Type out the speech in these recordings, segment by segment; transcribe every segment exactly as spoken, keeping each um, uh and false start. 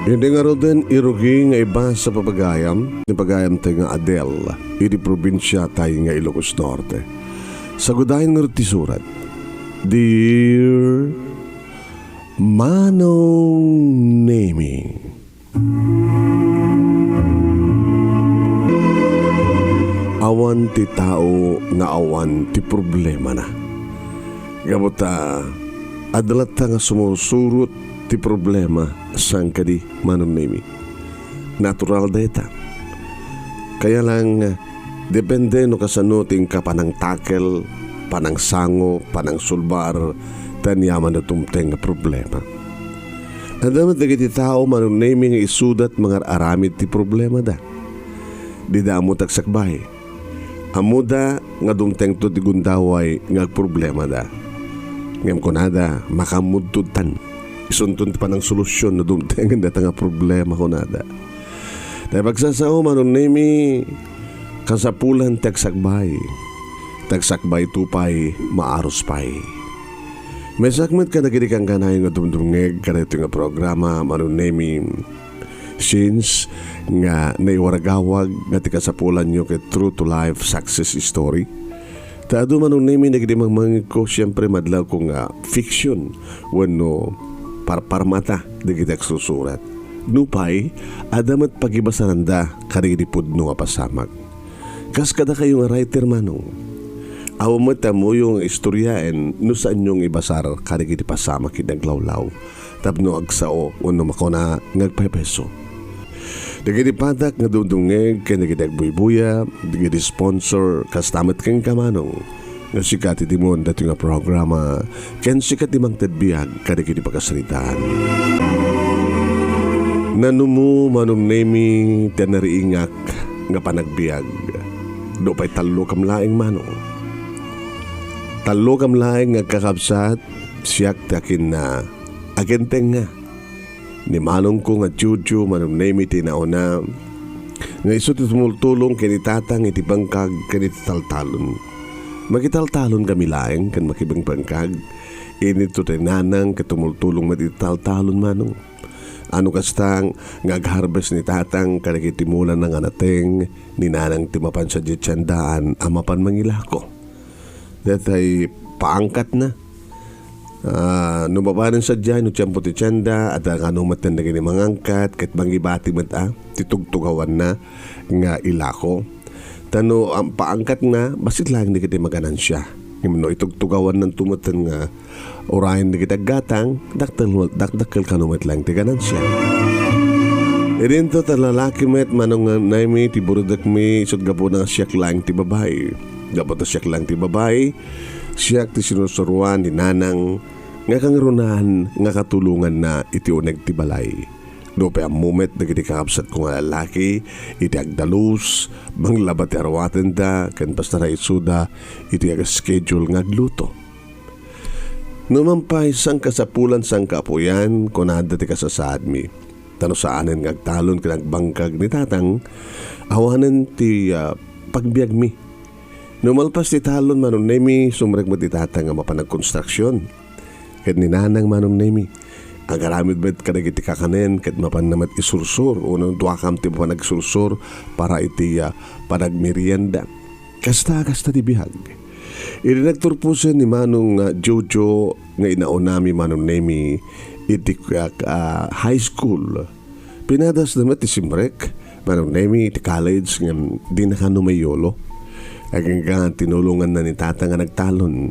Iti ngaruden, irugi nga ibasa pagayam, ni pagayam tay nga Adel, iti probinsia tay nga Ilocos Norte. Sagudayen ngarud ti surat, Dear Manong Nemi. Awan ti tao nga awan ti problemana. Gapu ta, adda latta nga sumusurot ti problema saan kadi, Manong Nemi. Natural dayta. Kaya lang, depende no kasano ti inka panangtakel, panangsango, panangsulbar, ti aniaman a dumteng nga problema. Adda met dagiti tao, Manong Nemi, nga isuda ti mangar-aramid ti problemada. Dida ammo ti agsakbay. Ammoda nga dumtengto ti gundaway nga agproblemada. Ngem kunada, makaammoto tan. Isunton ti panangsolusion no dumtengen dayta nga problema, kunada. Tay pagsasao, Manong Nemi, kasapulan ti agsakbay. Ti agsakbayto pay, maarus pay. Maysaak met kadagiti kankanayon nga dumdumngeg kadaytoy nga programa, Manong Nemi. Since nga naiwaragawag nga ti kasapulanyo ket true to life success story. Ta adu, Manong Nemi, dagiti mangmangegko, siempre, madlawko nga fiction wenno parparmata dagiti agsusurat. Nupay, adda met pagibasaranda kadagiti pudno nga pasamak. Kas kadakayo nga writer, Manong, awan met ammoyo nga istoriaen no saanyo nga ibasar kadagiti pasamak iti aglawlaw tapno agsao wenno makuna nga agpaypayso. Dagiti padak nga dumdumngeg ken dagiti agbuybuya, dagiti sponsor, kasta met kenka, Manong, nga sika ti timon daytoy nga programa, ken sika ti mangted biag kadagiti pakasaritaan. Nanumo, Manong Nemi, ti nariingak nga panagbiag. Nupay tallokam laeng, Manong. Tallokam laeng nga agkakabsat, siak ti akinna, agintengnga. Ni manongko nga Jojo, Manong Nemi, ti nauna, nga isu ti tumultulong ken ni Tatang iti bangkag ken iti taltalon. Makitaltalon kami laeng ken makibangkag. Inito ti Nanang ket tumultulong met iti taltalon, Manong. Ano kasta nga ag-harvest ni Tatang kadagiti mulana nga nateng, ni Nanang ti mapan sadiay ti siandaan a mapan mangilako. Daytay paangkatna. Ah, no mapanen sadiay, no tiempo ti tienda, adda kano met dagiti mangangkat, ket mangibati met, ah, ti tugtugawanna nga ilako. Ta no, am-, paangkatna, bassit laeng dagiti maganansia. Ngem no itugtugawanna met nga urayen dagiti aggatang, dakdakkel, dakdakkel kano met laeng ti ganansia. Idinto ta lalaki met, Manong Nemi, ti burudekmi, isut' gapuna nga siak laeng ti babai. Gapu ta siak laeng ti babai, siak ti sinusuroan ni Nanang nga kangrunaan nga katulonganna iti uneg ti balay. Nupay ammo met dagiti kakabsatko nga lalaki, iti agdalus, manglaba ti aruatenda, ken basta naisuda iti ag-schedule nga agluto. Numan pay, saan kasapulan, saan kaapuyan, kunada ti kasasaadmi. Ta no saanen nga agtalon ken agbangkag ni Tatang, awanen ti, ah, pagbiagmi. No malpas ti talon, Manong Nemi, sumrek met ti Tatang nga mapan agkonstruksyon. Ket ni Nanang, Manong Nemi, agaramid met kadagiti kakanen ket mapanna met isursor, wenno duakam ti mapan agsursor para iti, ah, panagmerienda. Kasta, kasta ti biag. Idi nagturposen ni Manong, ah, Jojo nga inaunami, Manong Nemi, iti, ah, ah, high school, pinadasda met ti simrek, Manong Nemi, iti college ngem dina kano maiyolo. Agingga tinulonganna ni Tatang nga nagtalon.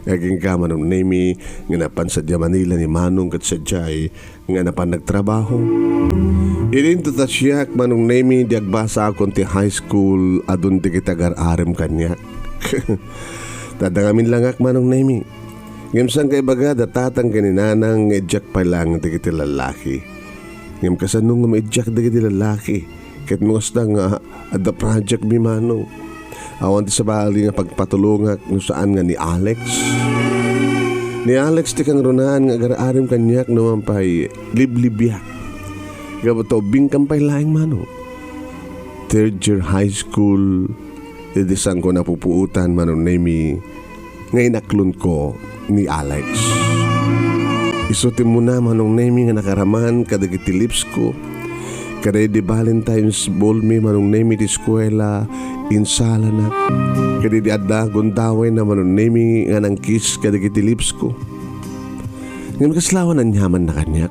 Agingga, Manong Nemi, nga napan sadiay Manila ni Manong ket sadiay nga napan nagtrabaho. Idinto ta siak, Manong Nemi, di agbasaakon ti high school, adun dagiti agar-arem kaniak. Tadda ngamin langak, Manong Nemi. Ngem saan kaibaga da Tatang ken ni Nanang nga idiak pay laeng dagiti lallaki. Ngem kasano nga maidiak dagiti lallaki? Ket no kasta nga adda project mi, Manong, awan ti sabali nga pagpatulongak no saan nga ni Alex. Ni Alex ti kangrunaan nga agar-arem kaniak numan pay liblibiak. Gapu ta ubbingkam pay laeng, Manong. Third year high school, idi saanko napupuotan, Manong Nemi, nga inaklonko ni Alex. Isu ti umuna, Manong Nemi, nga nakaraman kadagiti leaves ko. Kadagidi Valentine's ball mi, Manong Nemi, ti eskuela, insalanak. Kadagidi adda gundawayna, Manong Nemi, nga nangkiss kadagiti leaves ko. Ngem kasla awan aniamanna kaniak.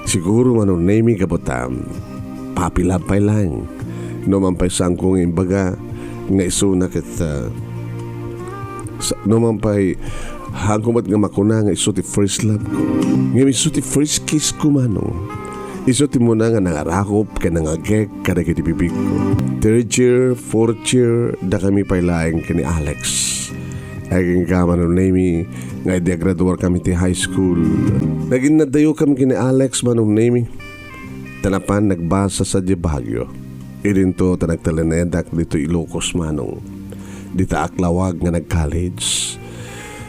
Siguro, Manong Nemi, gapu ta puppy love pay laeng. No man pay saanko nga imbaga nga isuna ket, ah, sa-, no man pay haanko met nga makuna nga isu ti first love ko. Ngem isu ti first kiss ko, Manong. Isu ti umuna nga nangarakop ken nangagek kadagiti bibigko. Third year, fourth year, dakami pay laeng ken ni Alex. Agingga, Manong Nemi, nga idi agraduarkami ti high school. Naginnadayokami ken ni Alex, Manong Nemi. Ta napan nagbasa sadiay Baguio. Idinto ta nagtalinedak ditoy Ilocos, Manong. Dita aklawag nga nag-college.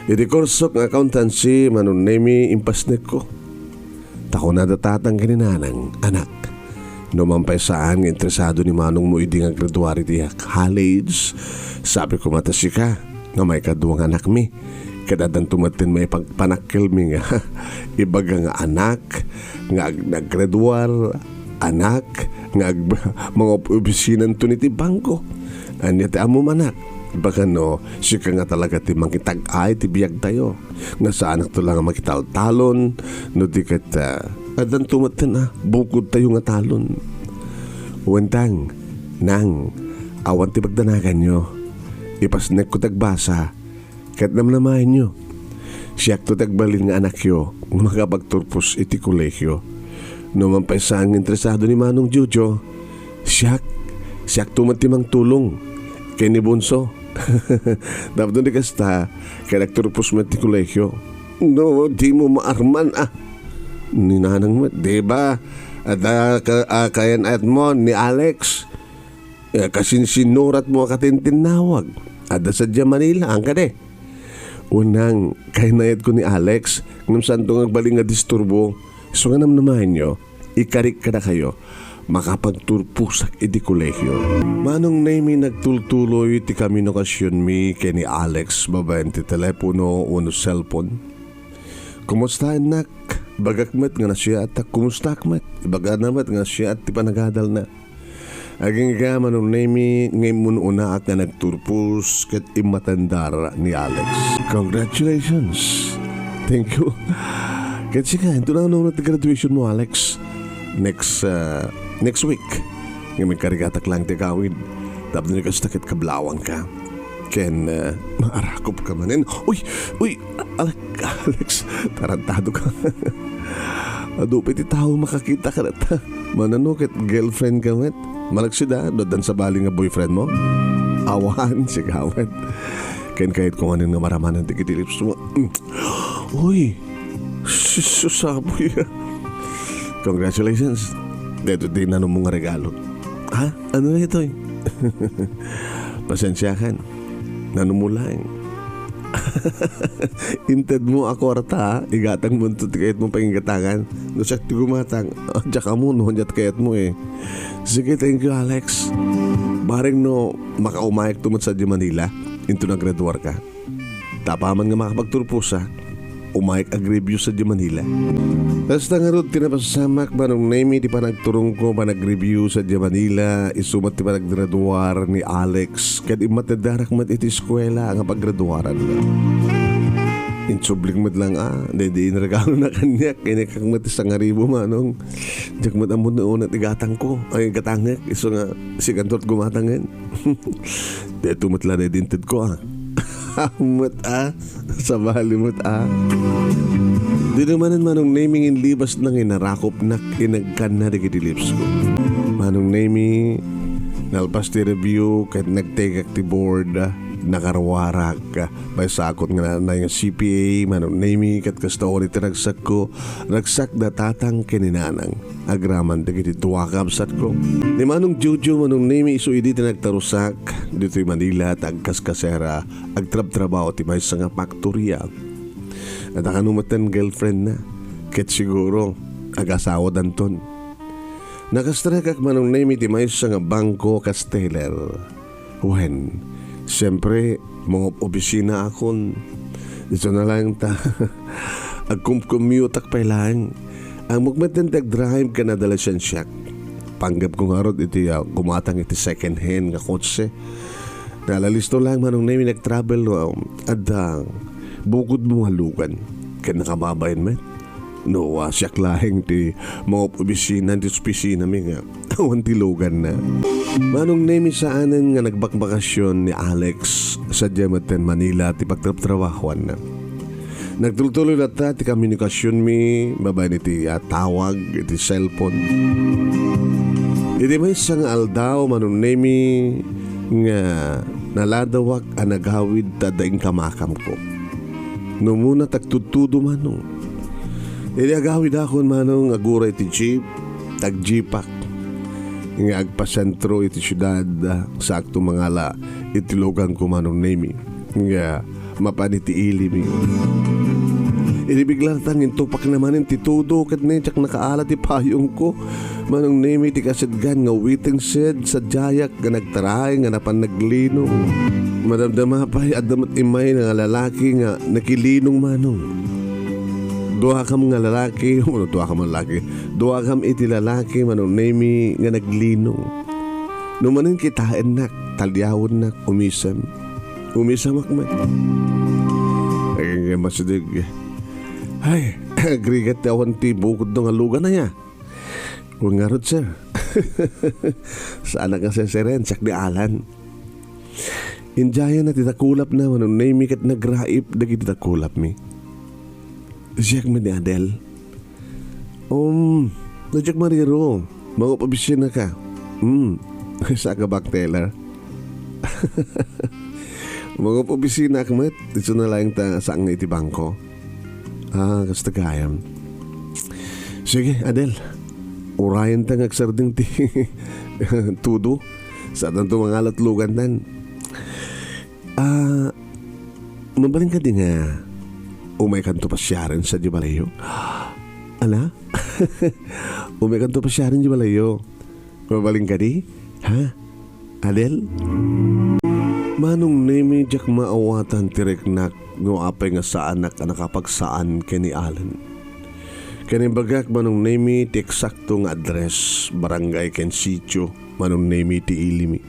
Iti kursok nga accountancy, Manong Nemi, impasnekko. Ta kuna da tatang ken ni nanang, "Anak, no man pay saan nga interesado ni manongmo idi nga agraduar iti college, sabi koma ta sika nga maikadua nga anakmi. Ket addanto metten maipagpanakkelmi nga ibaga nga anak nga ag-, naggraduar, anak nga ag-, mangob-opisinanton iti bangko. Ania ti ammom, anak? Ibaga no sika nga talaga ti mangitag-ay ti biagtayo." Nga saanakto la nga makitaltalon, no di ket, ah, addanto metten a bukodtayo nga talon. Wen tang, nang, awan ti pagdanaganyo. Ipasnekko ti agbasa, ket namnamaenyo. Siakto ti agbalin nga anakyo nga makapagturpos iti kolehio. No man pay saan nga interesado ni Manong Jojo, siak, siakto met ti mangtulong ken ni Bunso. Tapno di kasta, ket agturpos met ti kolehio. No dimo maarman a. Ni nanang met, di ba? Adda ka-, a, kayan-ayatmo ni Alex. Eh, kasinsinuratmo a katintinnawag. Adda sadiay Manila, ang kadi. Unang, kayan-ayatko ni Alex, ngem saanto nga agbalin nga disturbo. Isu nga namnamaenyo, ikarik kadakayo, makapagturposak iti kolehio. Manong Nemi, nagtultuloy ti komunikasionmi ken ni Alex babaen ti telepono wenno cellphone. "Kumusta, innak? Ibagak met nga nasayaat, ta kumustak met?" Ibagana met nga nasayaat ti panagadalna. Agingga, Manong Nemi, ngem un-unaak nga nagturpos ket immatendar ni Alex. Congratulations! Thank you. Ket sika, inton nanunot ti graduation mo, Alex? Next, ah, next week. Ngem inkarigatak laeng ti agawid. Tapno di kasta ket kablawangka. Ken, ah, maarakop ka manen. Uy! Uy! Alex, Alex, tarantado ka. Adu pay ti tao makakita ka data. Manano ket girlfriend ka met? Malaksid a, no addan sabali nga boyfriend mo? Awan, sika met. Ken kayatko manen nga maramanan dagiti leaves mo. Mm. Uy! Sus, saboy. Congratulations. Daytoy ti inanummo nga regalo. Ha? Ano daytoy? Pasensiakan. Nanummo laeng. Intedmo a kuarta, ha? Igatangmonto ti kayatmo pay nga igatangan. No siak ti gumatang, diak ammo no ania ti kayatmo, eh. Sige, thank you, Alex. Bareng no makaumayakto met sadiay Manila, inton agraduarka. Ta apaman nga makapagturposak, umayk agreview sadiay Manila. Kasta ngarud ti napasamak, Manong Nemi, ti panagturongko, panagreview sadiay Manila, isu met ti panaggraduar ni Alex, ket immatendarak met iti eskuela nga paggraduaranna. Insublik met laeng a, daydi inregalona kaniak, inikak met ti sangaribu, Manong. Diak met ammo no ania ti igatangko, ay, igatangek, isu nga sikanto ti gumatangen. Daytoy met la daydi intedko, a. Met, a. Sabali met, a. Daytoy manen, Manong Nemi, ngem inlibasna nga inarakopnak, inagkanna dagiti leaves ko. Manong Nemi, nalpas ti review ket nagtekak ti board, nakaruarak. Maysakon nga nanay nga C P A, Manong Nemi, ket kasta unay ti ragsakko, ragsakda tatang ken ni nanang. Agraman dagiti dua a kabsatko. Ni Manong Jojo, Manong Nemi, isu idi ti nagtarusak ditoy Manila, ta agkaskasera, agtrabtrabaho ti maysa nga faktoria. Adda kano metten girlfriendna, ket siguro, agasawadanton. Nakastrekak, Manong Nemi, ti maysa nga bangko kas teller. Wen, siempre, mangob-opisinaakon. Isu na laeng ta, Agkumkumyutak pay laeng. Ammok met ti agdrive ken adolescensiak. Panggepko ngarud iti, ah, gumatang iti second hand nga kotse. Nalalisto laeng, Manong Nemi, nag-travel, ah, adda bukodmo nga lugan. Ken nakababain met. No, ah, siak laeng ti mangop-obisina iti opisinami nga awan ti luganna. Manong Nemi, saanen nga nagbakbakasyon ni Alex, sadiay metten Manila ti pagtrabtrabahoanna. Nagtultuloy latta ti komunikasionmi babaen iti, ah, tawag iti cellphone. Iti maysa nga aldaw, Manong Nemi, nga naladawak a nagawid ta adda inkamakamko. No, umuna ti agtudtudo, Manong. Idi agawidakon, Manong, aguray ti jeep, tag-jeepak nga agpasentro iti siudad, ah, saakto mangala iti luganko, Manong Nemi, nga mapan iti ilimi. Idi bigla ta intupakna manen ti tudo ket diak nakaala ti payongko, Manong Nemi, ti kasidgan nga waiting shed sadiayak nga nagtaray nga napan naglinong. Madamdama pay, adda met immay nga lalaki nga nakilinong, Manong. Duakam nga lalaki, wano, duakam nga lalaki. Duakam iti lalaki, Manong Nemi, nga naglinong. No manen kitaennak, taliawennak, umisem. Umisemak met. Agingga masideg. Ay, agrigat ti awan ti bukodda nga lugan aya. Wen ngarud, sir. Saanak nga seseren, siak ni Alan. Indiayen na ti dakulapna, Manong Nemi, ket nagraip dagiti dakulapmi. Siak met ni Adel. Um, no diak mariro, mangop-opisina ka. Hmm, saka bank teller. Mangop-opisina ak met, isu na laeng ta saan nga iti bangko. Ah, kasta gayam. Sige, Adel. Urayen ta nga agsardeng ti tudo. Saanto mangala ti lugantan. Ah, mabalin kadi nga umaykanto pasiaren sadiay balayyo? Ala? Umaykanto pasiaren diay balayyo? Mabalin kadi? Ha? Adel? Manong Nemi, diak maawatan ti riknak no apay nga saanak a nakapagsaan ken ni Alan. Ken imbagak, Manong Nemi, ti eksakto nga address, barangay ken sitio, Manong Nemi, ti ilimi.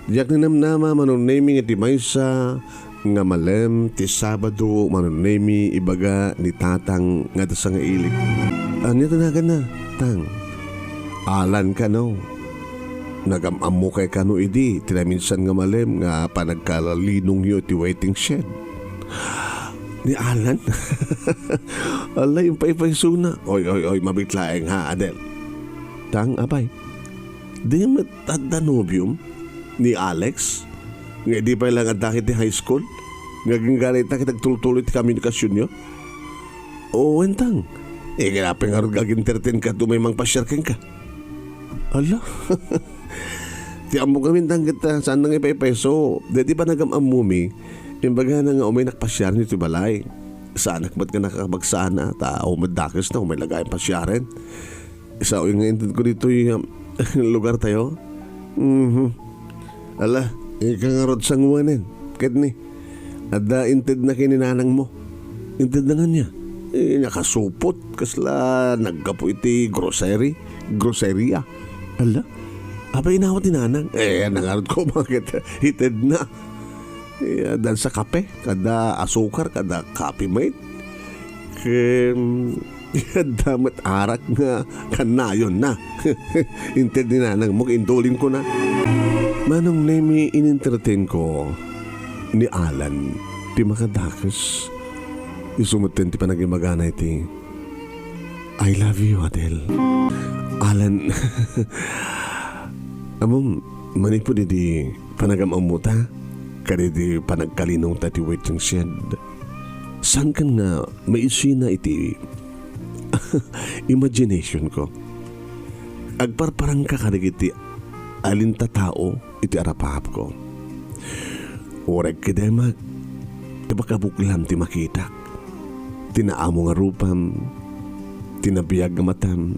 Diak ninamnama, Manong Nemi, nga ti maysa nga malem ti Sabado, Manong Nemi, ibaga ni Tatang nga adda sangailik. Ania ti naganna, Tang? Alan kano? Nagam-ammokay kano idi ti naminsan nga malem nga panagkalinongyo iti waiting shed? Ni Alan? Alay, impaypaysona. Oy, oy, oy, mabiit laeng ha, Adel. Tang, apay. Di met adda nobiom ni Alex? Nga idi pay laeng adda iti high school? Nga agingga ita ket agtultuloy ti komunikasionyo? O, wen, Tang. Eh, kayatna pay ngarud nga ag-entertain ka, umay mangpasiar kenka. Ala? Ti ammok ngamin, Tang, ket, ah, saanna nga ipaypayso. Daydi panagam-ammomi, imbagana nga umay nagpasiarenyo iti balay. Saanak met nga nakapagsaan, ta awan met dakesna, umay la gayam pasiaren. Sao nga intedko ditoy, um, lugartayo? Mhm. Ala, ika ngarud sanguanen. Ket ni, adda intedna ken ni nanangmo. Intedna ngania? Eh, nakasupot, kasla naggapu iti grocery, groceria. Ala, apay inawat ni nanang? Eh, nangarud ko, bakit? Itedna. Eh, adda sa kape, kada asukar, kada kape met. Ken, adda met arak nga kanayonna. Inted ni nanangmo, indulin ko na. Manong Nemi, in-entertain ko ni Alan ti makadakes. Isu metten ti panagimagana iti, "I love you, Adel." Alan, ammom, manipud idi panagam-ammota, kadidi panagkalinongta ti waiting shed, saan ken nga maisina iti imagination ko. Agparparangka kadagiti alinta tao iti arapapko. Uray ket demak, ti pakabuklam ti makitak. Ti naamo nga rupam, ti nabiag nga matam,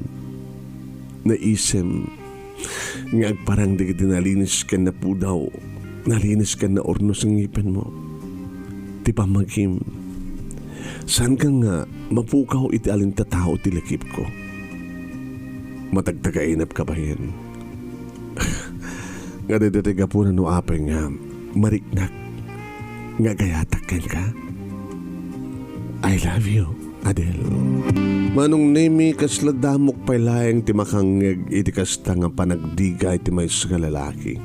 naisem, nga agparang dagiti nalinis ken napudaw, nalinis ken naurnos nga ngipenmo. Ti pammagim, Saanka nga mapukaw iti alin ta tao ti lakipko. Matagtagainepka bayen. Nga daytoy ti gapuna no apay nga mariknak nga agayatak kenka. I love you, Adele. Manong Nemi, kasla damok pay laeng ti makangngeg iti kasta nga panagdiga iti maysa nga lalaki.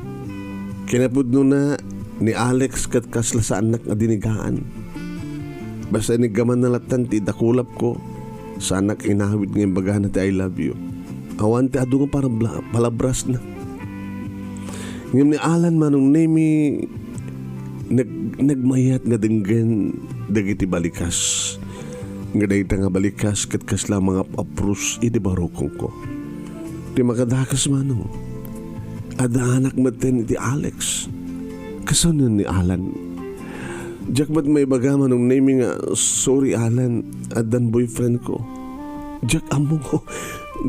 Kinapudnona, ni Alex ket kasla saannak nga dinigaan. Basta iniggamanna lattan ti idakulapko, saannak inawid nga imbagana ti I love you. Awan ti adu nga parabla-, palabrasna. Ngem ni Alan, Manong Nemi, nag-, nagmayat nga denggen dagiti balikas. Nga dayta nga balikas ket kasla mangap-apros iti barukongko. Ti makadakes, Manong, addaanak metten iti Alex. Kasano ni Alan? Diak met maibaga, Manong Nemi, nga, "Sorry, Alan, addan boyfriend ko." Diak ammo,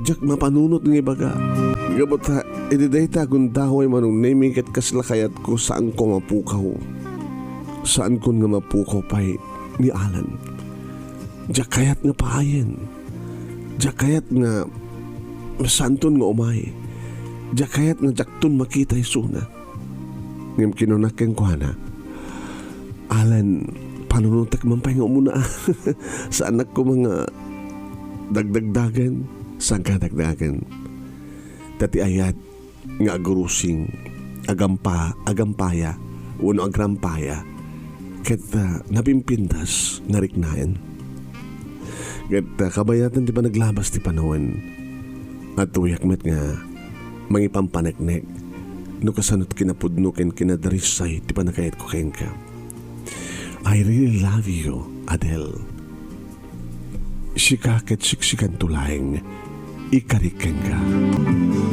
diak mapanunot nga ibaga. Gapu ta, iti dayta a gundaway, Manong Nemi, ket kasla kayatko, saanko mapukaw. Saankon nga mapukaw pay ni Alan. Diak kayat nga paayen. Diak kayat nga saanton nga umay. Diak kayat nga diakton makita isuna. Ngem kinuna kenkuana, "Alan, panunotek man pay nga umuna. Saannak koma nga dagdagdagen, saan ka dagdagen. Ta ti ayat nga agrusing, agampa-, agampaya, wenno agrampaya, ket, ah, napimpintas, nariknaen." Ket, ah, kabayatan ti panaglabas ti panawen, adtoyak met nga mangipampaneknek no kasano ti kinapudno ken kinadarisay ti pannakayatko kenka. I really love you, Adele. Sika ket siksikanto laeng, ikarik kenka.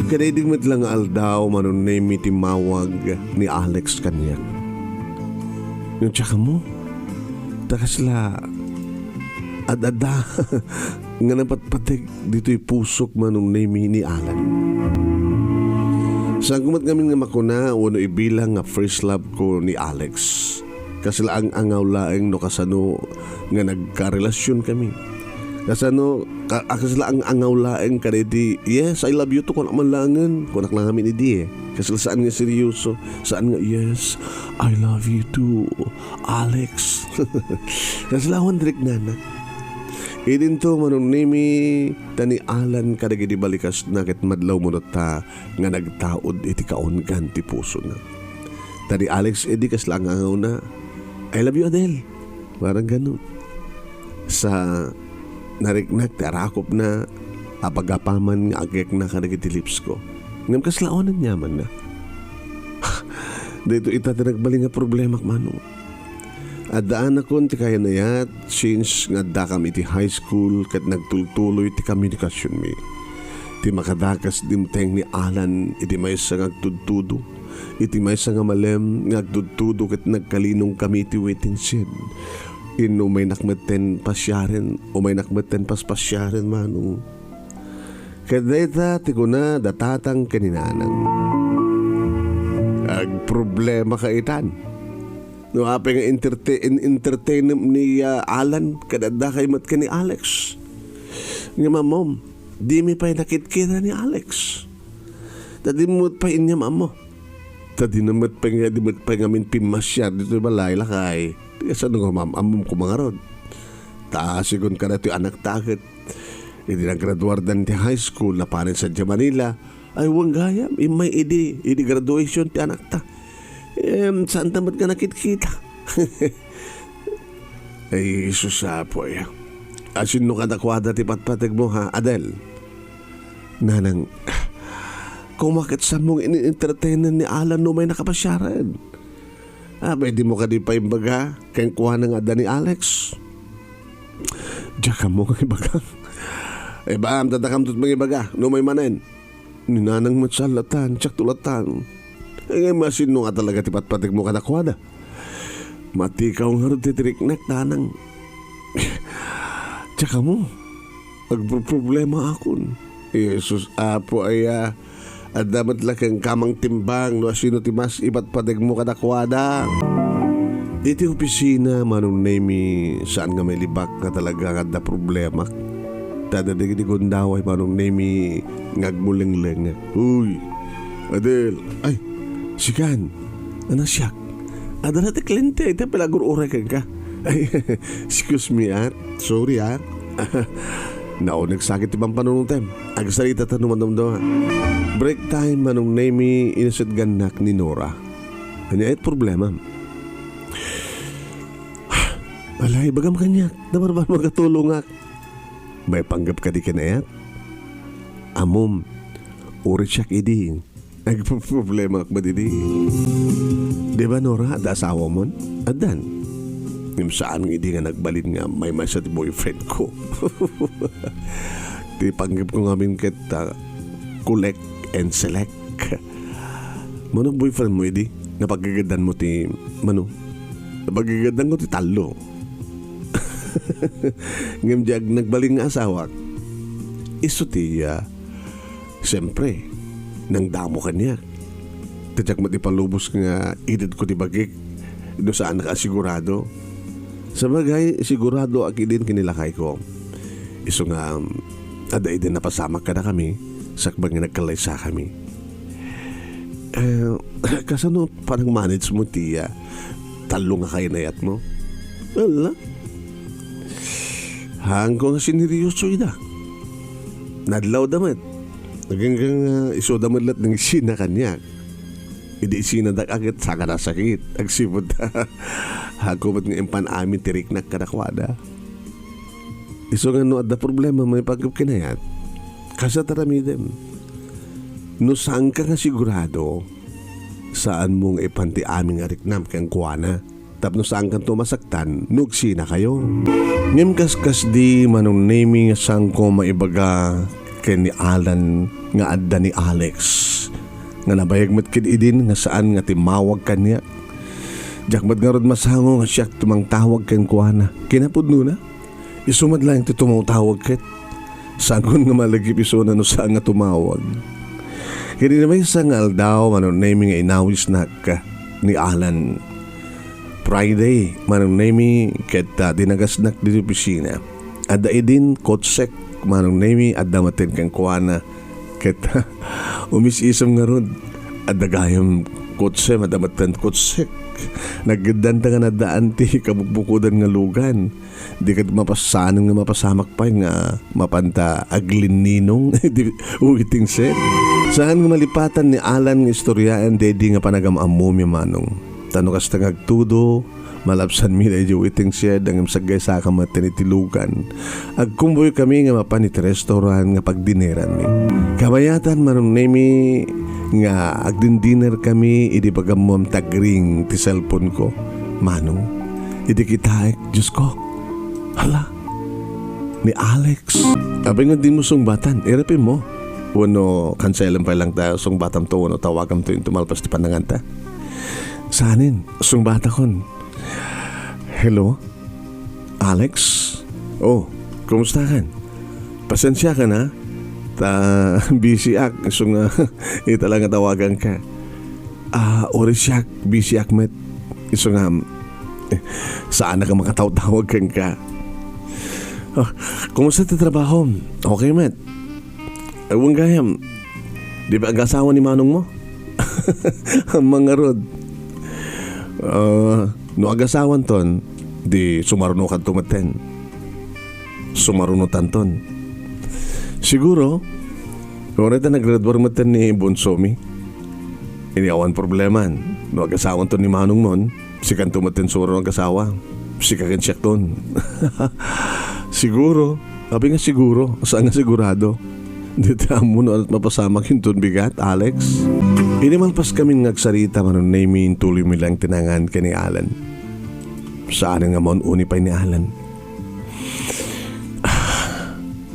Kadaydi met la nga aldaw, Manong Nemi, ti mawag ni Alex kaniak. Ngem diak ammo, ta kasla ad-adda nga napatpateg ditoy pusok, Manong Nemi, ni Alan. Saanko met ngamin nga makuna wenno ibilang nga first love ko ni Alex. Kasla ang-angaw laeng no kasano nga nagkarelasion kami. Kasano, ka-, a, kasla ang-angaw laeng kadaydi, "Yes, I love you too," kunak man laengen. Kunak lang amin idi, eh. Kasla saan nga seryoso. Saan nga, "Yes, I love you too, Alex." Kasla awan direk nana. Idinto, Manong Nemi, ta ni Alan kadagidi balikasna ket madlawmo latta nga nagtaud iti kaunggan ti pusona. Ta ni Alex idi kasla ang-angawna, "I love you, Adele." Parang ganun. Sa nariknak ti arakopna, apagapaman nga agekna kadagiti lips ko. Ngem kasla awan aniamanna. Daytoy ita ti nagbalin nga problemak, Manong. Addaanakon ti kayan-ayat since nga addakam iti high school ket nagtultuloy ti komunikasionmi. Ti makadakes dimteng ni Alan iti maysa nga agtudtudo. Iti maysa nga malem nga agtudtudo ket nagkalinongkami iti waiting shed. Inno umaynak metten pasiaren, umaynak metten paspasiaren, Manong. Ket dayta ti kuna da tatang ken ni nanang, "Agproblemaka itan. No apay nga enterte-, in-, entertainem ni, ah, Alan, ket addakay met ken ni Alex. Ngem ammom, dimi pay nakitkita ni Alex. Ta dimo met pay inyam ammo. Ta dina met pay nga, di met pay ngamin pimmasiar ditoy balay, lakay. Ti kasano nga mam-, ammom koma ngarud? Ta sigun kadatoy anakta ket iti naggraduardan ti high school, napanen sadiay Manila, ay wen gayam, immay idi, idi graduation ti anakta. Em, saanta met nga nakitkita." Ay, Jesus, apoy. Asinno kadakuada ti patpategmo, ha, Adel? Nanang, koma ket sammong in-entertainen ni Alan no may nakapasiaren. Apay dimo kadi paimbaga kenkuana nga adda ni Alex? Diak ammo nga ibaga. Ibaam, ta dikamto mangibaga, no may manen. Ni nanang met saan latan, diakto latan. Ngem asinno nga talaga ti patpategmo kadakuada? Matikaw ngarud ti tiriknek, nanang. Diak ammo. Agproproblemaakon. Jesus, Apo aya, adda met la kenka mangtimbang no asino ti mas ipatpategmo kadakuada. Iti opisina, Manong Nemi, saan nga mailibak nga talaga nga adda problemak. Ta dagiti gundaway, Manong Nemi, nga agmulengleng. Uy, Adel. Ay, sikan. Ano siak? Adala ti kliyente, ita pala agur-uray kenka. Ay, excuse me, ah. Sorry, ah. Nauneg sakit ti pampanunutem. Agsarita ta no madamdama. Break time, Manong Nemi, inasitgannak ni Nora. Ania it problema? Alay, bagam kaniak, ta marbaan magatulongak. Maipanggep kadi ken ayat? Ammom, uray siak idi. Agproblemaak met idi. Di ba, Nora, adda asawamon? Addan. Ngem saan nga idi nga nagbalin nga maymaysa ti boyfriend ko. Ti panggep ko ngamin ket, ah, collect and select. Mano boyfriend mo idi? Napagageddan mo ti, mano? Napagageddan ko ti tallo. Ngem diak nagbalin nga asawak. Isu ti, ah, siyempre, nangdamo kaniak. Diak met ipalubos nga itedko ti bagik no saanak a sigurado. Sabagay, siguradoak idin ken ni lakayko. Isu nga, um, adda idin napasamak kadakami, sakbay nga nagkallaysakami. Eh, kasano panagmanage mo ti, ah, tallo nga kainayat mo? Ala? Haanko nga sineryoso ida. Nadlawda met. Agingga nga isuda met laeng nga isina kaniak. Idi isinadak a ket saan a sakit. Agsipud ta haanko met nga impan amin ti riknak kadakuada. Isu nga no adda problema maipanggep ken ayat, kasat aramidem. No saanka nga sigurado, saanmo nga ipan ti amin nga riknam kenkuana. Tapno saankanto masaktan no agsinakayo. Ngem kaskasdi, Manong Nemi, nga saanko maibaga ken ni Alan nga adda ni Alex nga nabayag met ket idin nga saan nga timmawag kaniak. Diak met ngarud masango nga siak ti mangtawag kenkuana. Kinapudnona, isu met laeng ti tumawtawag ket saankon nga malagip isuna no saan nga tumawag. Ket idi maysa nga aldaw, Manong Nemi, nga inawisnak ni Alan. Friday, Manong Nemi, ket, ah, dinagasnak ditoy opisina. Adda idin kotsek, Manong Nemi, adda met kenkuana. Ket umis-isem ngarud, adda gayam kotsem, adda met kotsek. Naggeddanta nga naddaan ti kabukbukodan nga lugan. Di ket mapasanen nga mapasamak pay nga mapanta aglinninong iti waiting shed. Saan nga malipatan ni Alan nga istoryaen daydi nga panagam-ammomi, Manong. Ta no kasta nga agtudo, malabsanmi daydi waiting shed, ngem saggaysaka met iti lugan. Agkumbuykami nga mapan iti restaurant nga pagdineranmi. Kabayatan, Manong Nemi, nga agdindinerkami idi pagammom ti agring ti cellphone ko. Manong, idi kitaek, Diosko, hala, ni Alex. Apay nga dimo sungbatan, irapim mo. Wenno, kanselem pay lang ta sungbatamto wenno tawagamto inton malpas ti pananganta. Saanen, sungbatakon. Hello? Alex? Oh, kumusta kan? Pasensiakan, ha? Ta busy ak, isu nga ita la nga tawaganka. Ah, uray siak, busy ak met. Isu nga, eh, saanak a makatawtawag kenka. Ah, kumusta ti trabaho? Okay met. Awan gayam, di ba agasawa ni manong mo? Mangarod. Ah, no agasawanton, di sumarunokanto metten. Sumarunotanton. Siguro, uray ta naggraduar metten ni bunsomi. Ini awan problema. No agasawanton ni manong mon, sikanto metten sumaruno agasawa. Sika ken siakton. Siguro. Apay nga siguro, saan nga sigurado? Di ta ammo no ani't mapasamak inton bigat, Alex. Idi malpaskamin nga agsarita, Manong Nemy, intuloymi lang ti nangan ken ni Alan. Saan nga maun-uni pay ni Alan.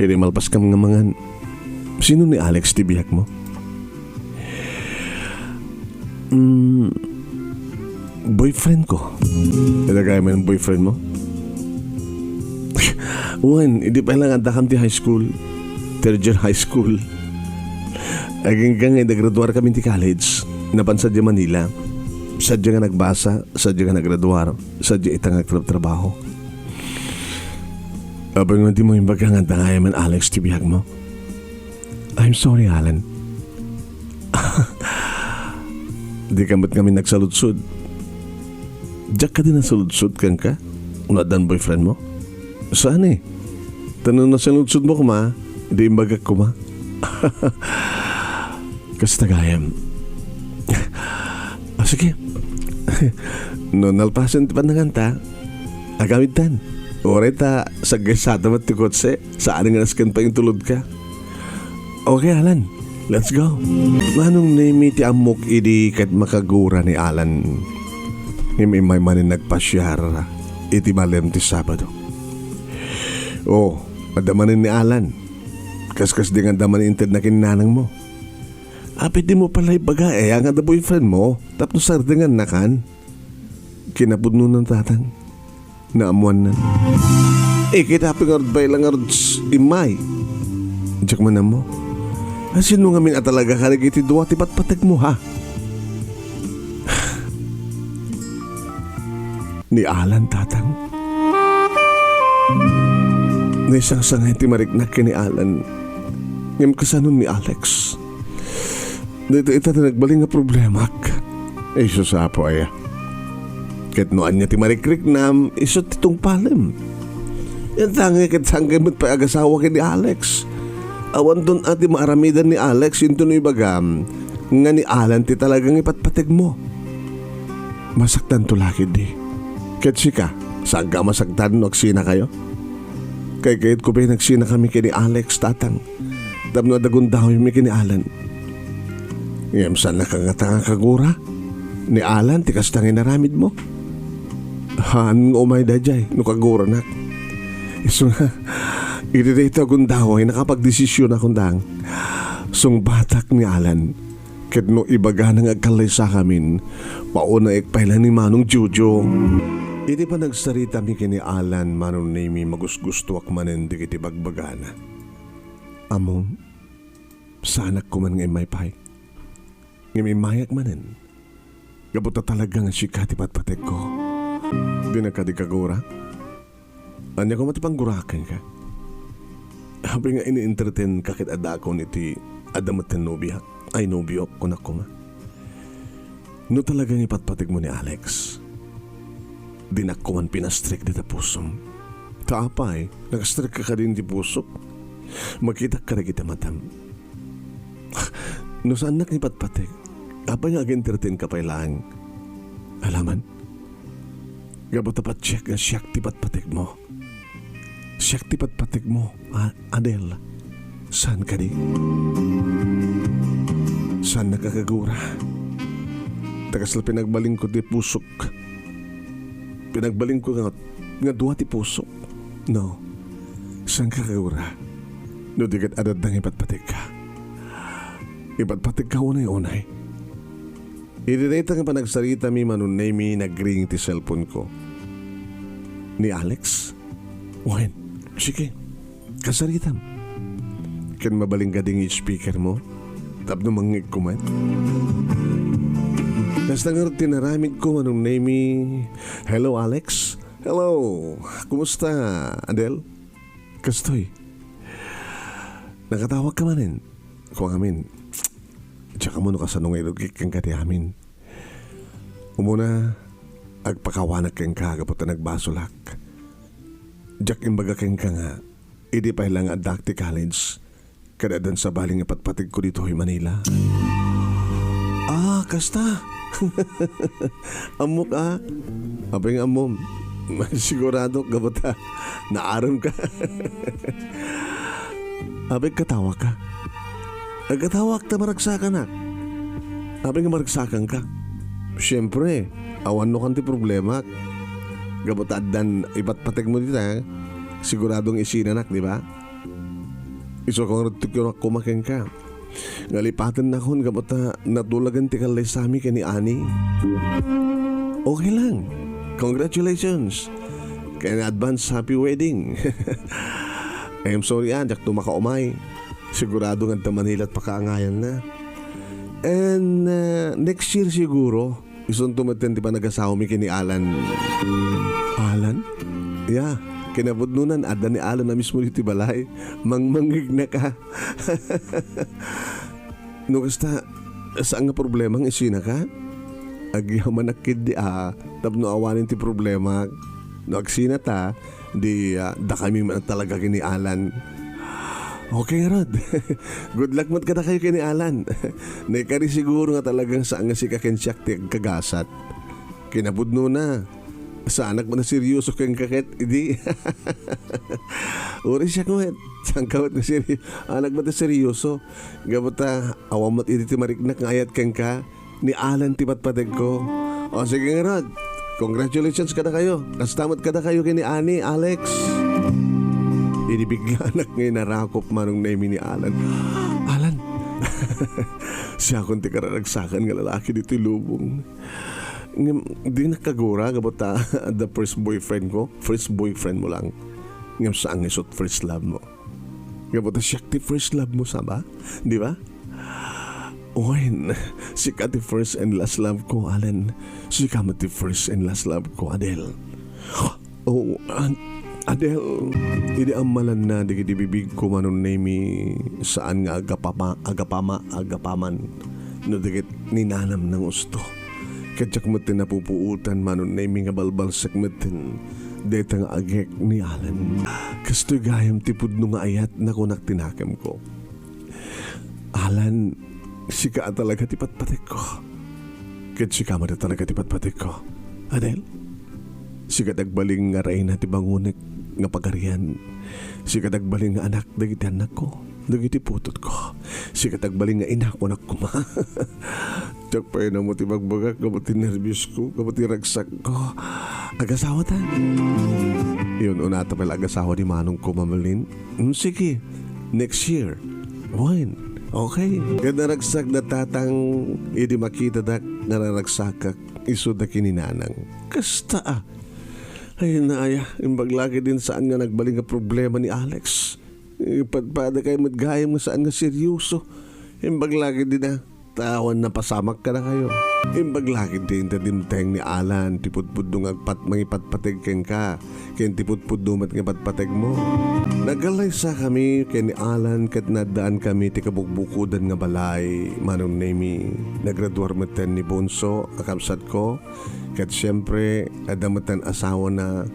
Idi malpaskam nga mangan, sino ni Alex ti biag mo? Mm, boyfriend ko. Talaga man boyfriend mo? Wen, idi pa lang addakam ti high school. Third year high school. Agingga nga nagraduar kami ti college. Napan sadiay Manila. Sadia nga nagbasa, sadia nga nagraduar, sadia ita nga agtrabtrabaho. Apay nga dimo imbaga nga adda gayamen, Alex, ti biagmo? I'm sorry, Alan. Dika met ngamin nagsaludsod. Diak kadi nasaludsod kenka no addan boyfriendmo? Saan eh. Ta no nasaludsodmo koma, di imbagak koma. Kasta gayam. Ah, sige. No nalpasen ti pannanganta, agamidtan. Uray ta saggaysata met ti kotse, saan nga nasken pay intulodka. Okay, Alan. Let's go. Manong Nemi ti ammok idi ket makagura ni Alan. Ngem immay manen nagpasiar iti malem ti Sabado. Oh, adda manen ni Alan. Kaskasdi nga adda manen intedna ken nanangmo. Apay dimo pay la ibaga aya nga adda boyfriendmo tapno sardengannakan? Kinapudnona, Tatang. Naammoanna. Eh, ket apay ngarud pay la ngarud s-, immay? Diak man ammo. A, sino ngamin a talaga kadagiti dua ti patpategmo, ha? Ni Alan, Tatang. Naisangsangay ti mariknak ken ni Alan. Ngem kasano ni Alex? Daytoy ita ti nagbalin nga problemak. Ay, sus, Apo, aya. Ket no ania ti marikriknam, isu ti tungpalem. Yantangay ket saan met pay agasawa ken ni Alex. Awanton a ti maaramidan ni Alex, inton no ibagam nga ni Alan ti talaga nga ipatpategmo. Masaktanto la ketdi. Ket sika, saanka a masaktan no agsinakayo? Kaykayatko pay nga agsinakami ken ni Alex, Tatang. Tapno adda gundawaymi ken ni Alan. Ngem saannaka ngata nga kagura? Ni Alan ti kasta nga inaramidmo? Haan nga umay daydiay no kaguranak. Isu nga, iti daytoy a gundaway, nakapagdesisionakon dang. Sungbatak ni Alan. Ket no ibagana nga agkallaysakamin, paunaek pay la ni Manong Jojo. Iti panagsaritami ken ni Alan, Manong Nemi, magusgustoak manen dagiti bagbagana. Ammom, saanak koman nga immay pay. Ngem immayak manen, gapu ta talaga nga sika ti patpategko. Dinak kadi kagura? Ania koma ti pangguraak kenka? Apay nga ini-entertainka ket adakon iti adda met ti nobiak? Ay, nobiok, kunak koma. No talaga nga ipatpategmo ni Alex, dinak koman pinastrek dita pusom. Ta apay, nagastrekka kadin ti pusok? Makitak kadagiti matam. No saannak nga ipatpateg, apay nga ag-entertainka pay laeng? Alaman? Gapu ta patiek nga siak ti patpategmo. Siak ti patpategmo, a-, Adel. Saan kadi? Saannak a kagura? Ta kasla pinagbalinko ti pusok. Pinagbalinko nga, nga dua ti pusok. No. Saanka kagura? No di ket adda nga ipatpategka. Ipatpategka unay-unay. Iti dayta nga panagsaritami, Manong Nemi, nagring ti cellphone ko. Ni Alex? Wen, sige. Kasaritam. Ken mabalin kadi nga speaker mo? Tapno mangngegko met? Kasta ngarud ti naramid ko, Manong Nemi. Hello, Alex. Hello. Kumusta, Adel? Kastoy. Nakatawag ka manen? Kua ngamin. Diak ammo no kasano nga irugik kenka ti amin. Umuna, agpakawanak kenka gapu ta nagbasolak. Diak imbaga kenka nga, idi pay la nga addak ti college, ket addan sabali nga patpategko ditoy Manila. Ah, kasta? Ammok a? Apay nga ammom? Sigurado gapu ta naarem ka. Apay, katawak ka? Agkatawak ta maragsakanak. Apay nga maragsakanka? Siempre, awan no kan ti problemak. Gapu ta addan ipatpategmo dita, sigurado nga isinanak, di ba? Isu ko ngarud ti kunak koma kenka. Ngalipatennakon gapu ta natulagen ti kallaysami ken ni Ani. Okay lang. Congratulations. Ken advance happy wedding. I'm sorry, ah, diakto makaumay. Sigurado nga adda Manila ti pakaangayanna. And, uh, next year siguro, Isunto metten ti panagasawami ken ni Alan. Alan? Ya, kinapudnona, adda ni Alan a mismo ditoy balay. Mangmangngegna ka. No kasta, saan nga problema nga isinaka? Agyamanak ketdi a tapno awanen ti problema. No agsinata, di, ah, dakami man talaga ken ni Alan. Okay, ngarud. Good luck met kadakayo ken ni Alan. Naikari siguro nga talagang saan nga sika ken siak ti agkagasat. Kinapudnona, saanak met a seryoso kenka ket idi. Uray siak met. Saanka met nga seryo-, saanak met a seryoso. Gapu ta, awan met idi ti mariknak nga ayat kenka. Ni Alan ti patpategko. O, sige ngarud. Congratulations kadakayo. Kasta met kadakayo ken ni Ani, Alex. Idi biglaanak nga inarakop, Manong Nemi, ni Alan. Alan, siakon ti kararagsakan nga lalaki ditoy lubong. Ngem, dinak kagura gapu ta the first boyfriend ko, first boyfriend mo lang. Ngem saan nga isut first love mo. Gapu ta siak ti first love mo, saba? Di ba? Wen, sika ti first and last love ko, Alan. Sika met ti first and last love ko, Adele. Oh, Ad-, Adele, idi ammalanna dagiti bibigko, Manong Nemi, saan nga agapama, agapama, agapaman no dagiti ninanam nga gusto. Ket diak met ti napupuotan, Manong Nemi, nga balbalsek met dayta nga agek ni Alan. Kastoy gayam ti pudno nga ayat, nakunak ti nakemko. Alan, sika a talaga ti patpategko. Ket sika met a talaga ti patpategko. Adele, sika ti agbalin nga reyna ti bangonek nga pagarian. Sika ti agbalin nga anak dagiti annakko, dagiti putotko. Sika ti agbalin nga ina, kunak koma. Diak pay ammo ti ibagbagak gapu ti nerviosko, gapu ti ragsakko. Agasawata. Yun, unata pay la agasawa ni manongko, Mama Lynn. Mm, sige. Next year. Wen? Okay. Ket naragsak da tatang idi makitadak nga naragsakak, isuda ken ni nanang. Kasta a. Ay, naya, imbag la ketdin saan nga nagbalin nga problema ni Alex. Ipadpadakay met gayam nga saan nga seryoso. Imbag la ketdin a, ta awan napasamak kadakayo. Imbag la ketdin ta dimteng ni Alan ti pudpudno nga agpat-, mangipatpateg kenka, ken ti pudpudno met nga patpategmo. Nagkallaysakami ken ni Alan ket naaddaankami ti kabukbukodan nga balay, Manong Nemi. Naggraduar metten ni Bonso a kabsatko, ket siempre, adda metten asawana,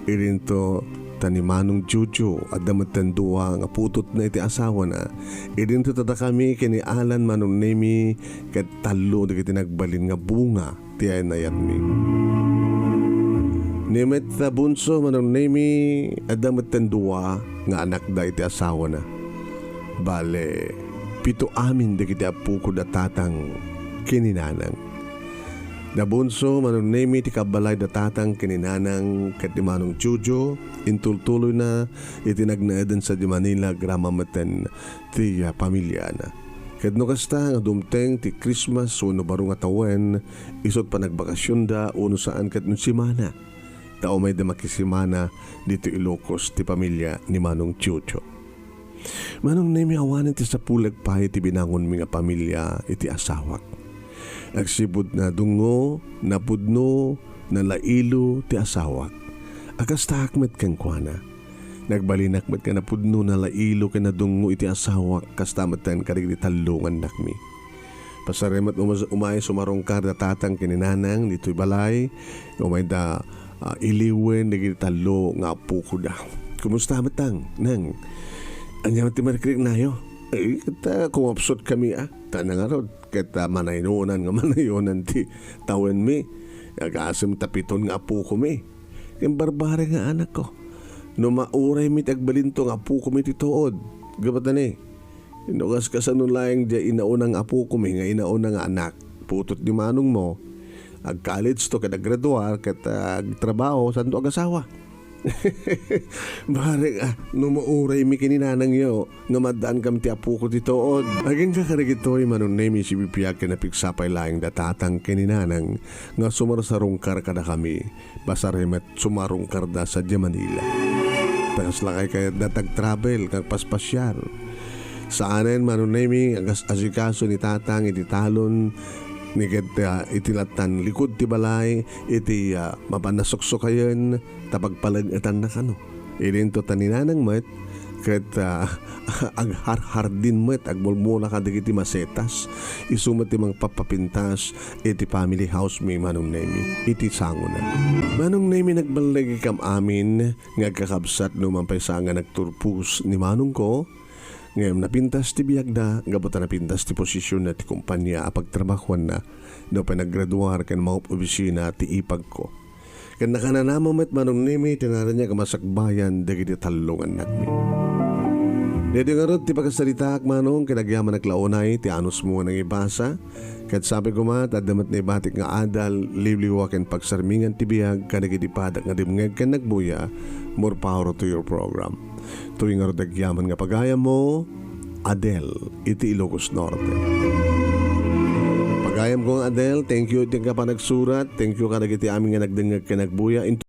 idinto ta ni Manong Jojo, adda metten dua nga putotna iti asawana. Idinto ta dakami ken ni Alan, Manong Nemi, ket tallo dagiti nagbalin nga bunga ti ay-, nayatmi. Ni met ta Bonso, Manong Nemi, adda metten dua nga anakda iti asawana. Bale, pito amin dagiti appokoda tatang ken ni nanang. Da Bonso, Manong Nemi, ti kabbalay da tatang ken ni nanang ket ni Manong Jojo, intultuloyna iti nagnaeden sadiay Manila, agraman metten ti, ah, pamiliana. Ket no kasta nga dumteng ti Christmas wenno baro nga tawen, isut panagbakasionda wenno saan ket no simana, ta umayda makisimana ditoy Ilocos ti pamilia ni Manong Jojo. Manong Nemi, awanen ti sapulek pay ti binangonmi nga pamilia iti asawak. Agsipud nadungngo, napudno, nalailo ti asawak. A kastaak met kenkuana. Nagbalinak met nga napudno, nalailo ken nadungngo iti asawak, kasta metten kadagiti tallo nga annakmi. Pasarem met umas-, umay sumarungkar da tatang ken ni nanang ditoy balay, umayda, ah, iliwen dagiti tallo nga appokoda. Kumusta met, Tang, Nang? Ania met ti marikrik nayo? Ay, ket, ah, kumapsut kami, ah. Ta nangarud, ket, ah, manaynonan nga manaynonan ti tawenmi. Agasem ta piton nga apokomi. Ken barbareng nga anakko. No mauraymi ti agbalinto nga apokomi ti tuod. Gabatani. No kaskasano laeng diay inauna nga apokomi nga inauna nga anak, putot ni manongmo, ag-college to ket aggraduar ket, ah, agtrabaho, santo agasawa. Barek, ah, no mauraymi ken ni nanangyo nga maddaan kami ti apoko ti tuod. Agingga kadagitoy, Manong Nemi, sibibiag ken napigsa pay laeng da tatang ken ni nanang nga sumarsarungkar kadakami. Pasarem met sumarungkarda sadiay Manila. Ta kasla kayatda ti agtravel ken agpaspasiar. Saanen, Manong Nemi, agas-, asikaso ni tatang iti talon Ni ket, ah, iti lattan likud ti balay, iti, ah, mapan a suksukayen, ta pagpaleg-etanna kano. Idinto ta ni Nanang met, ket, ah, agharhardin met, agmulmula kadagiti masetas. Isu met ti mangpapapintas iti family house mi, Manong Nemi, iti sangona. Manong Nemi, nagballigikam amin nga agkakabsat no man pay saan nga nagturpos ni manongko, ngem napintas ti biagda, gapu ta napintas ti posisionna ti kompania a pagtrabahuanna, no pay naggraduar ken mangop-obisina ti ipagko. Ken nakananama met, Manong Nemi, ti naraniag a masakbayan dagiti tallo nga annakmi. Daytoy ngarud ti pakasaritaak, Manong, ken agyamanak la unay ti anusmo nga nangibasa. Ket sapay koma, ta adda met naibatik nga adal, liwliwa ken pagsarmingan ti biag kadagiti padak nga dimngeg ken nagbuya. More power to your program. Toy ngarud agyaman nga pagayammo, Adel, iti Ilocos Norte. Pagayamko nga Adel, thank you iti kapanagsurat, thank you kadagiti amin nga nagdengngeg ken nagbuya.